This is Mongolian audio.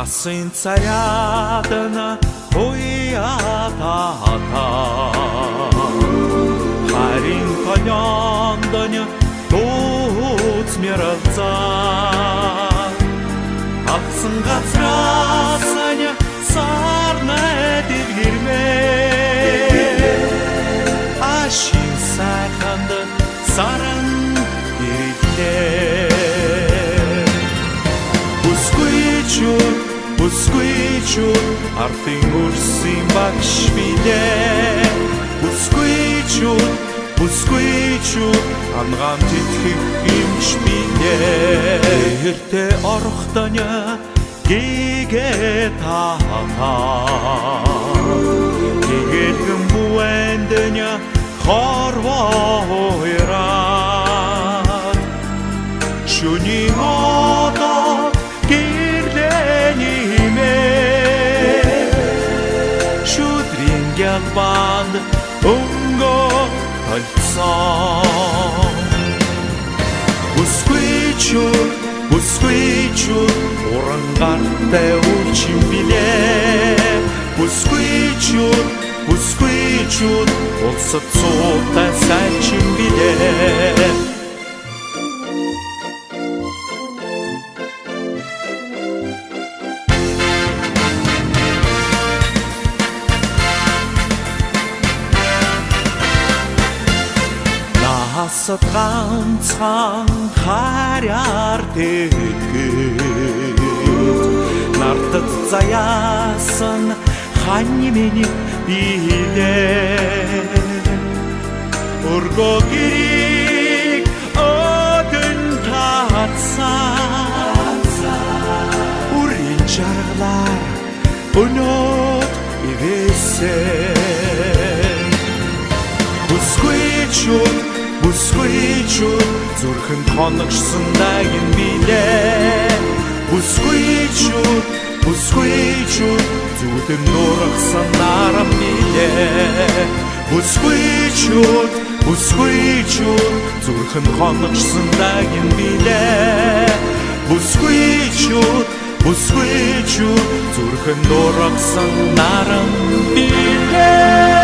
Гасын царядна хуятата Харин толондон туц миралца Ахсан газрасан сарна дэлгэрмэ Ашин сайханд саран ирлээ Бүсгүйчүүд, бүсгүйчүүд ардын үрсийн багш билээ. Бүсгүйчүүд, бүсгүйчүүд ангаан тэтгэх эмч билээ. Эртээ орохтон гээгээ таа Гэлгэн бүэндэн хорвоо Шүний одод гэрлэний мэ Шүдрийн гялбанд өнгө толцсон Бүсгүйчүүд, бүсгүйчүүд уран гартай үлчин билээ. Бүсгүйчүүд, бүсгүйчүүд улсад цуутай сайчин билээ. Насад ганцхан харьяар тэтгэж Нартад заяасан хань минь билээ. Өргөө гэрийг өдөн татсан Үрийн жаргалаар өнөөд ивэсэн. Бүсгүйчүүд, бүсгүйчүүд зүрхэнд хоногшсон дагин билээ. Бүсгүйчүүд, бүсгүйчүүд зүудэн нуургасан наран билээ. Бүсгүйчүүд, бүсгүйчүүд зүрхэнд хоногшсон дагин билээ. Бүсгүйчүүд, бүсгүйчүүд зүрхэнд нуургасан наран билээ.